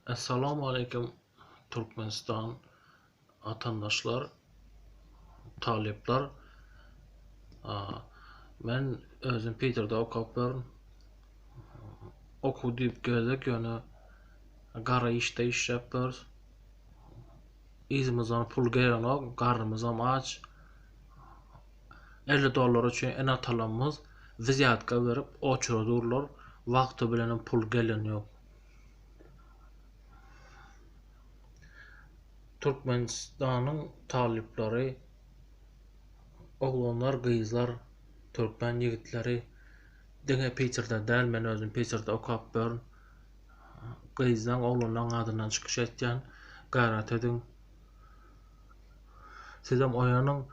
Essalamu Aleýkum Türkmenistan watandaşlar, talyplar. Men özüm Piterde okap ýörün. Okuw diýip geldik, ýöne gara işde işläp ýörüs. Yzymyzdan pul gelenok, garnymyzam aç. 50 dollar üçin ene-atalarymyz wzýatka berip oçura durlar, wagty bilenem pul gelen ýok. Türkmenistanyň talyplary, oglanlar, gyzlar, türkmen ýigitleri diňe Piterde däl, men özüm Piterde okap ýörün. Gyzlaň, oglanlaň adyndan çykyş etýän. Gaýrat ediň. Sizem oýanyň.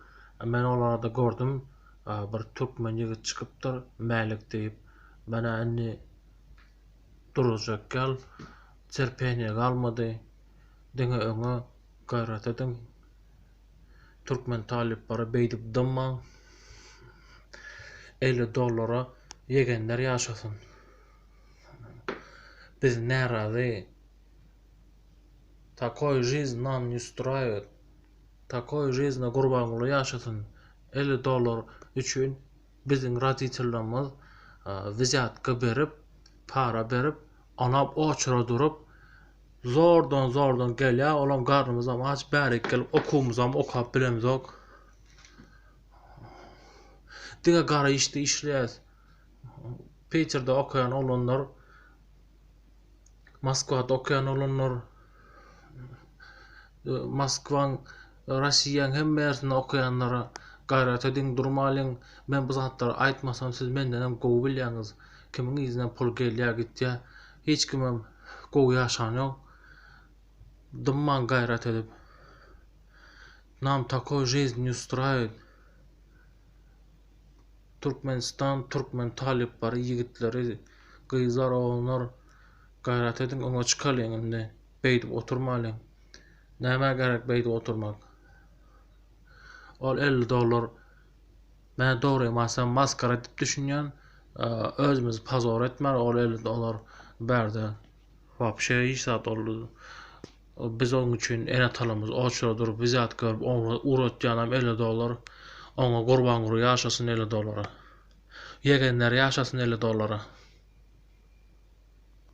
Men ol arada gördüm, bir türkmen ýigit çykypdyr, Mälik diýip. Menä indi Durujak ýal terpeniýe galmady. Diňe öňe gaýrat ediň. Türkmen talyplary beýdip dymmaň. 50 dollara ýegenler ýaşasyn. Biz närazy. Takoý жизнь nam ne ustraýiwet. Takoý жизna Gurbanguly ýaşasyn. 50 dollar üçin Biziň roditellerimiz wzýatka berip, para berip, onam oçura durup, zordan-zordan gelýär, olam garnymyzam aç, bärik gelip okuwymyzam okap bilemzok. Diňe gara işde işleýäs. Piterde okaýan oglanlar, Moskwada okaýan oglanlar, Moskwaň, Rossiýaň hemme ýersinde okaýanlara gaýrat ediň, durmalyň. Men bu zatlary aýtmasam siz mendenem gowy bilýäňiz. Kimiň yzyndan pul gelýär, gitýär. Hiç kimem gowy ýaşan ýok. Dymmaň gaýrat edip. Nam takoý жизнь ne ustraýit. Türkmenistan türkmen talyplary ýigitleri gyzlar oglanlar gaýrat ediň öňe çykalyň indi beýdip oturmalyň nämä gerek beýdip oturmak ol 50 dollar men dogrymy aýtsam maskara diýip düşünýän özümizi pozor etmeli ol 50 dollar bärde wapşe hiç zat ol Biz oň üçin ene-atalarymyz oçura durup wzýatka berip ugratýanam 50 dollar. Oňa Gurbanguly ýaşasyn 50 dollara. Ýegenler ýaşasyn 50 dollara.